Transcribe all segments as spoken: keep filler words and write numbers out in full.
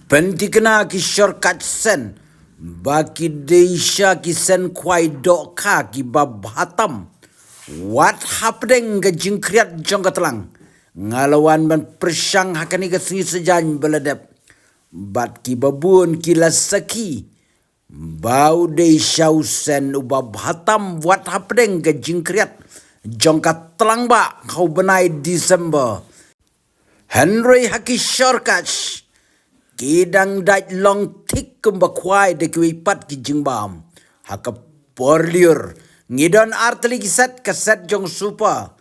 Pynthikna ki shorkaj sen ba ki dei sha ki sen khwai dohkha kiba bha tam wat hapdeng ka jingkhriat jong ka tlang. Nga la wan ban pyrshang ha kane ka sngi sajan ba la dep bad kiba bun ki la sakhi ba u dei sha u sen uba bha tam wat hapdeng ka jingkhriat jong ka tlang ba ha u bnai December. Hynrei ha ki shorkaj ki dang dait long thik kumba khwai da kiwei pat ki jingbam. Ha ka por lyiur ngi don artylli ki set, ka set jong Super,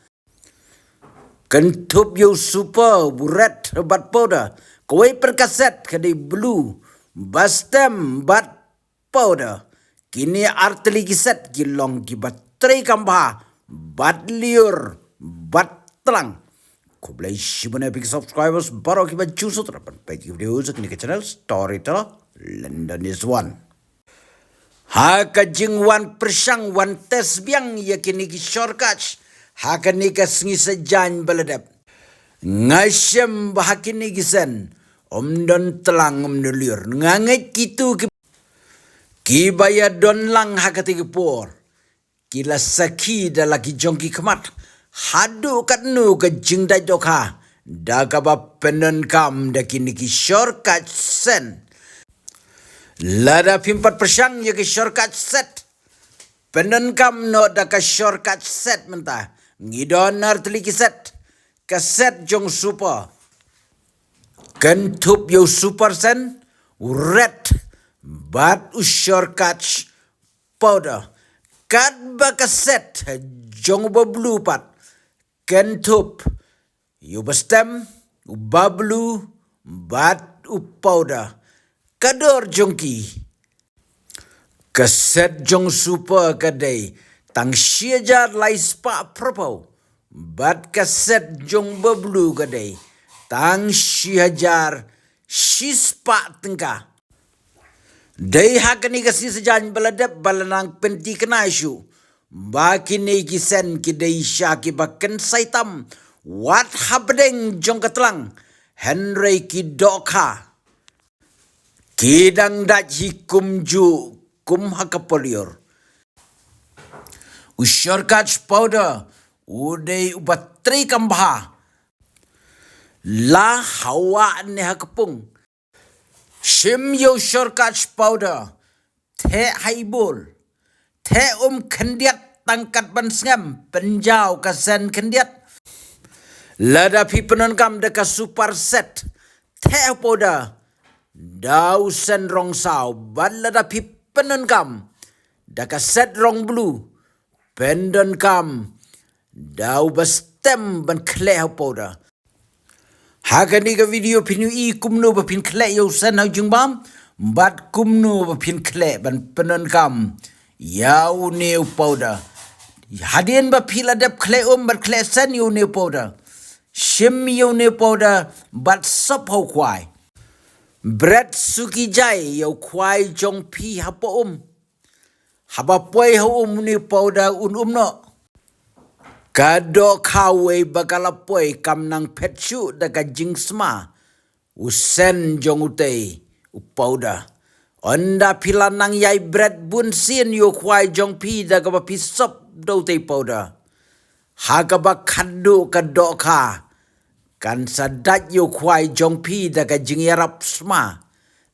kynthup ïa u Super, u Red bad Powder. Kawei pat ka set ka dei Blue, Bastem bad Powder. Kine artylli ki set ki long kiba treikam bha bad lyiur bad tlang. Khublei shibun ïa phi ki subscribers baroh kiba ju sngewtynnat ban peit ki video jong kane ka channel Storyteller London is one. Ha ka jingwan pyrshang wan test biang ïa kine ki shorkaj ha kane ka sngi sajan ba la dep, nga shem ba ha kine ki sen ym don tlang, ym don lyiur. Nga ngeit kito ki kiba ïa don lang ha kata ki por ki la sakhi da la ki jong ki khmat haduh katno ka jingdait dohkha da kaba pyndonkam da kine ki shorkaj sen. Lada phim pat pyrshang ïa ki shorkaj set, pyndonkam noh da ka shorkaj set mynta. Ngi don artylli ki set, ka set jong Super, kynthup ïa u Super sen, u Red bad u shorkaj Powder. Katba ka set jong uba Blue pat, kynthup ïa u Bastem, uba Blue bad u Powder. Ka dor jong ki, ka set jong Super ka dei tang shi hajar lai spah phraphew bad ka set jong uba Blue ka dei tang shi hajar shi spah tyngka. Dei ha kane ka sngi sajan ba la dep ba la nang pynthikna shuh ba kine ki sen ki dei sha kiba kynsai tam wat hapdeng jong ka tlang, hynrei ki dohkha ki dang dait hi kumjuh kum ha ka por lyiur. U shorkaj Powder u dei uba treikam bha la ha wah ne ha ka pung. Shim ïa u shorkaj Powder, theh ha i bol, theh um khyndiat tang katba sngem, pynjaw ka sen khyndiat. Lada phi pyndonkam da ka Super set, theh ha u Powder da u sen rong saw, bad lada phi pyndonkam da ka set rong Blue, pyndonkam da u Bastem ban khleh ha u Powder. Ha kane ka video phin ïohi kumno ba phin khleh ïa u sen ha u jingbam bad kumno ba phin khleh ban pyndonkam ïa une u Powder. Hadien ba phi la dep khleh um bad khleh sen ïa une u Powder, shim ïa une u Powder bad sop ha u khwai. Bret suki jai ïa u khwai jong phi hapoh um. Haba poi ha um une u Powder un um noh. Ka dohkha uwei ba ka la poi kam nang phet shuh da ka jingsma u sen jong utei u Powder. Ynda phi la nang ïai bret bunsien ïa u khwai jong phi da kaba phi sop da utei u Powder, ha kaba khatduh ka dohkha kan sa dait ïa u khwai jong phi da ka jingïarap sma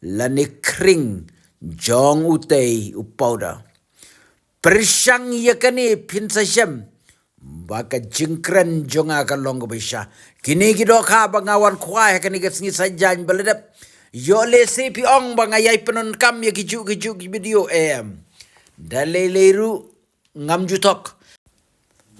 lane khring jong utei u Powder. Pyrshang ïa kane phin sa shem ba ka jingkren jong nga ka long kaba shisha. Kine ki dohkha ba nga wan khwai ha kane ka sngi saitjaiñ ba la dep. Ïoh lehse phi ong ba nga ïai pyndonkam ïa kijuh kijuh ki video, em. Da lei lei ruh ngam ju thok.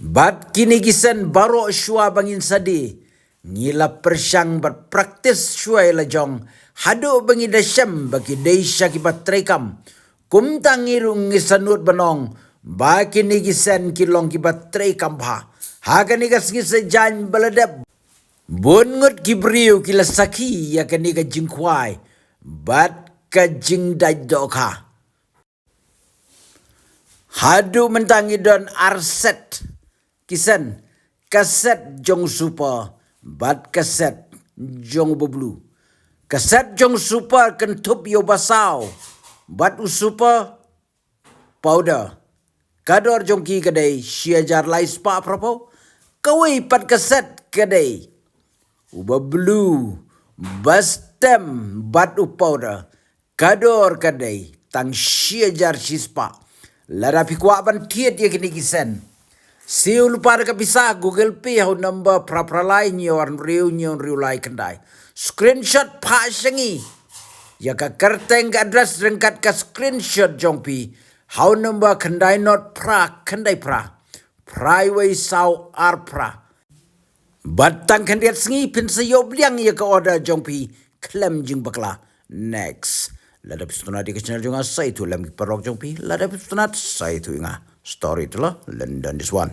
Bad kine ki sien baroh shuwa ba ngin sa die, ngi la pyrshang bad practice shuwa ïa la jong haduh ba ngi da shem ba ki dei sha kiba treikam. Kumta ngi ruh ngi sngewthuh ban ong ba kine ki sien ki long kiba treikam bha. Ha kane ka sngi saitjaiñ ba la dep, bun ngut ki briew ki la sakhi ïa kane ka jingkhwai bad ka jingdait dohkha. Haduh mynta ngi don ar set ki sien, ka set jong u Super bad ka set jong u Blue. Ka set jong super kynthup ïa u basaw bad u super powder. Ka dor jong ki ka dei shi hajar lai spah phraphew. Kawei pat ka set ka dei u ba blue, ba stem bad u powder. Ka dor ka dei tang shi hajar shi spah. Lada phi kwah ban thied ïa kine ki set, siew lypa da ka pisa, Google Pay ha u number phra phra lai hynñiew ar hynriew hynñiew hynriew lai khyndai. Screenshot phah sha ngi ïa ka kyrteng, ka address ryngkat ka screenshot jong phi ha u number khyndai not phra khyndai phra phra wei saw ar phra. Bad tang khyndiat sngi phin sa ïoh pdiang ïa ka order jong phi khlem jingbakla. Next. Lada phi sngewtynnat ïa ka channel jong nga, sa ïathuh lem ki paralok jong phi. Lada phi sngewtynnat, sa ïathuh ïa nga. Storyteller London this one.